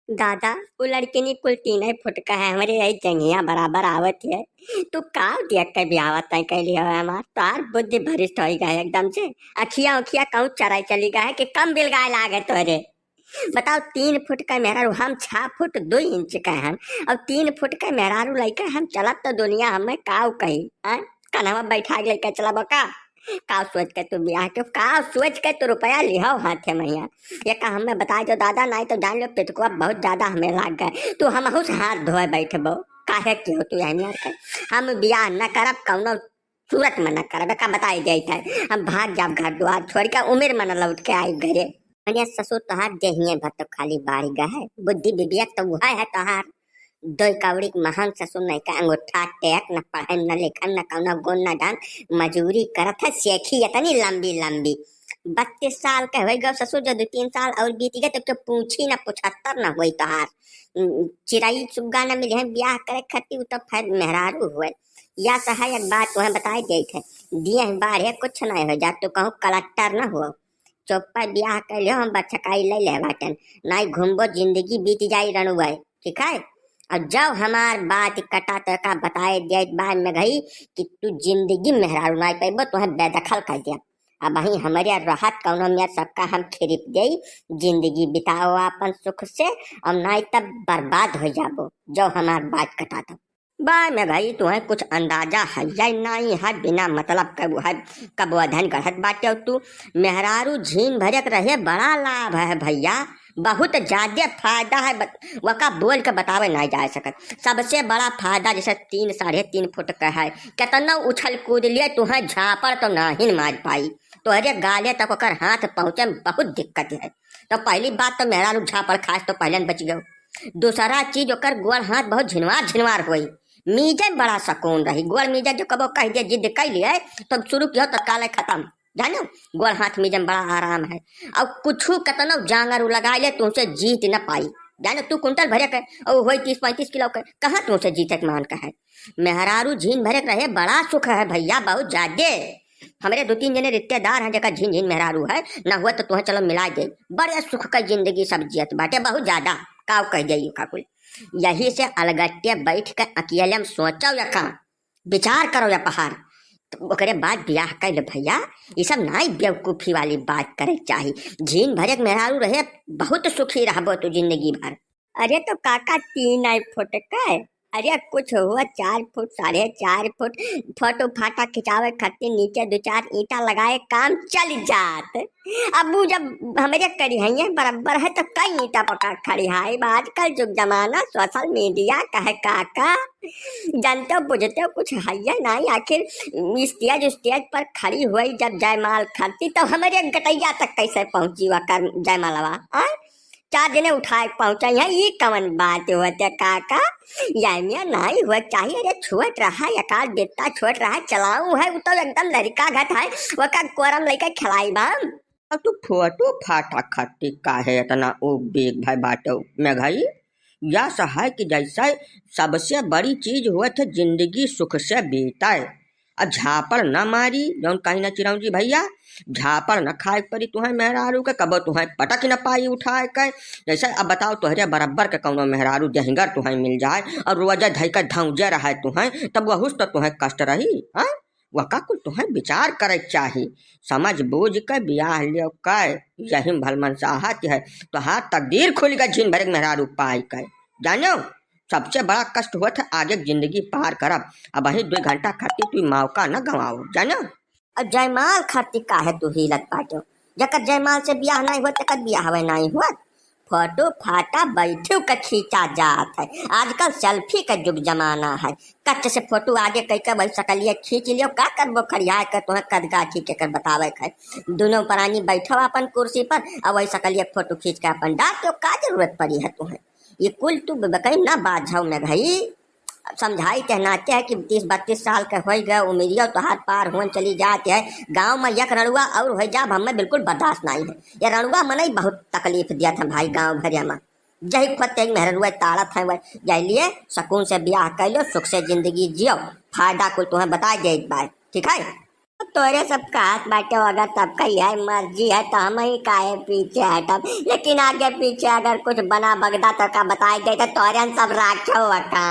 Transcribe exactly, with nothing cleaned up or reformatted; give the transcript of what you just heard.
दादा, उ लड़किनी कुल तीन फुट का है, हमरे यही जंघिया बराबर आवत है। तू का देख के बियाह तय कैली हो हमार? तोहार बुद्धि भ्रष्ट हो गए एकदम से। अखिया उखिया कहूँ चराई चली गए है कि कम बिलगाए लागे तोरे? बताओ, तीन फुट का मेहरारू, हम छह फुट दो इंच का हन, और तीन फुट का मेहरारू लइके हम चलब तो दुनिया हमें काउ कही, हाँ? कन्हवा बैठा के लइके चलब का? का सोच के तू बियाह के, का सोच के तू रुपया लिहो हाथे में? ये का हमें बता दो दादा, नहीं तो जान लो पितकुआ बहुत ज्यादा हमें लाग गए। तू हमहू से हाथ धोए बैठबो, काहे के हो तू यही यार के? हम बियाह न करब, कौनो सूरत में न करब, का बताई जाइत है। हम भाग जाब घर द्वार छोड़ के, उम्र में न लौट के आई घरे। अरे ससुर तोहार देहिए भर तो खाली बाढ़ गए है, बुद्धि विवेक तो वह है तोहार। दो कौड़ी के महान ससुर नहीं का, अंगूठा टेक, न पढ़े, न लिखन, न कौनो गुण, न ढंग, मजूरी करत है, सेखी इतनी लंबी लंबी। बत्तीस साल के हो गए ससुर, जो दो तीन साल और बीत गए तो क्यों पूछी न, पचहत्तर न हुई तोहार। उम, चिड़ई सुग्गा न मिले हैं ब्याह करे खातिर, उ तो फिर मेहरारू हुए। या सहायक बात वह बताई देत है, दिए हैं बाढ़े कुछ नहीं हो जा, तू कहूँ कलेक्टर न हो। चुप्पे बियाह कर लियो, हम बचकाई ले ले बाटन, नाई घूमबो, जिंदगी बीत जाई रणुआ, ठीक है? और जब हमार बात कटा तो का बताए दिया बाद में गई कि तू जिंदगी मेहरारू नाई पैबो, तुहे बेदखल कर दिया। अब वही हमारे रहत कौनो में सबका हम खिरिप देई, जिंदगी बिताओ अपन सुख से, और नाई तब बर्बाद हो जाबो, जो हमार बात कटा तो। बा में भाई, तुहे कुछ अंदाजा है या नहीं है, बिना मतलब के वो है, कब वो अध्ययन गढ़त बाटे। और तू मेहरारू झीन भरक रहे, बड़ा लाभ है भैया, बहुत ज्यादा फायदा है। बत-, वका बोल के बतावे नहीं जा सकत। सबसे बड़ा फायदा जैसे तीन, साढ़े तीन फुट का है, कितना उछल कूद लिए, तुहे झापड़ तो नाहिन मार पाई, तोहरे गाले तक ओकर हाथ पहुँचे में बहुत दिक्कत है। तो पहली बात तो मेहरारू झापड़ खास तो पहले बच गयो। दूसरा चीज, ओकर गोड़ हाथ बहुत झिनवार झिनवार होई, मीजे में बड़ा सुकून रही। गोड़ मीजे जो कबो कह दिया, जिद कइ लिए, तो शुरू कियो तत्काल खत्म, जानो, गोड़ हाथ मीजे में बड़ा आराम है। और कुछ कतनो जांगर उ लगा ले, तुमसे जीत न पाई, जानो, तू कुंटल भरे के और होई तीस पैंतीस किलो के, कहाँ तुमसे जीते के मान का है? मेहरारू झीन भरे के रहे, बड़ा सुख है भैया, बहुत ज्यादा। हमरे दो तीन जने रिश्तेदार हैं, जेकर झीन झीन मेहरारू है, ना हुआ तो तुहें चलो मिला दे। बड़े सुख का जिंदगी सब जियत बाटे, बहुत ज्यादा। काव कह जाइए का कुल। यही से अलगट्टे बैठ के अकेले में सोचो या का, विचार करो या पहाड़। तो ओकरे बाद ब्याह कर ले भैया, ये सब नाई बेवकूफी वाली बात करे के चाही। झीन भरे के मेहरारू रहे, बहुत सुखी रहबो तू जिंदगी भर। अरे तो काका तीन आई फुट के, अरे कुछ हुआ चार फुट, साढ़े चार फुट, फोटो फाटा खिंचावे खातिर नीचे दो चार ईंटा लगाए, काम चल जात। अब वो जब हमरे करिहइये बराबर है तो कई ईंटा पका खड़ी है। अब आजकल जुग जमाना सोशल मीडिया का है काका, जानते हो बुझते हो कुछ है या नहीं। आखिर स्टेज स्टेज पर खड़ी हुई जब जयमाल खातिर, तो हमरे गटैया तक कैसे पहुंची वकर जयमालवा, आ? चार जने उठाए के पहुंचा यहाँ, ई कवन बात होते काका? या में नाई हुआ चाहिए रे, छोट रहा, एकाध बित्ता छोट रहा, चलाऊ है, उ तो एकदम लड़का घट है, ओका कोरम लेके खिलाई बा। अब तू फोटो फाटा खातिर काहे इतना उबेग भय बाटो में घई? या सहाय कि जैसे सबसे बड़ी चीज हुआ थे जिंदगी सुख से बीते। आ झापड़ न मारी, जौन कही ना चिरौंजी भैया, झापड़ न खाए के परी तुहें मेहरारू के, कबो तुहें पटक न पाई उठाए के। जैसे अब बताओ, तोहरे बराबर के कौनो मेहरारू जहिंगर तुहें मिल जाए और रोजे धई के धौंजे रहे तुहें, तब वहुस तो तुहें कष्ट रही, हाँ? वका कुल तुहें विचार करे के चाही। समझ बूझ के बियाह लियो के, यही में भलमनसाहत है। तोहार तकदीर खुल गए झीन भरे के मेहरारू पाई के। जानो, सबसे बड़ा कष्ट होत है आगे के जिंदगी पार करब। अब वही दो घंटा खातिर तू मौका न गंवाओ, जानो। अब जयमाल खातिर काहे तू हिलत बाटो? जकर जयमाल से बियाह नहीं हुआ, तेकर बियाह हवे नहीं हुआ। फोटो फाटा बैठू के खींचा जात है। आजकल सेल्फी का जुग जमाना है। कच्च से फोटो आगे कई के वही सकलिए खींच लियो। का करबो खड़िया के, तुहें कद गाठी के कर बतावे के है। दोनों प्राणी बैठो अपन कुर्सी पर और वही सकलिए फोटो खींच के अपन डाल दो। का जरूरत पड़ी है तुहें? ये कुल तू बकई ना बाझाऊ में घई। समझाई के नाते है कि तीस बत्तीस साल के होई गए, उमिरिया तोहार पार होन चली जात है। गाँव में एक रणुआ और होई जाब, हमें बिल्कुल बर्दाश्त नहीं है। ये रणुआ मनई बहुत तकलीफ दिया था भाई गाँव भरिया में। जही खुद तेज मेहररुआ ताड़त है वह, यही लिए सुकून से ब्याह कर लो, सुख से जिंदगी जियो, फायदा कुल तुम्हें बताई देत बाय, ठीक है? अब तोरे सब कहत बाटे हो, अगर सबका यह मर्जी है तो हम ही काहे पीछे हटब, लेकिन आगे पीछे अगर कुछ बना बगदा तो का बताई दे, तो तोरे सब राखो का।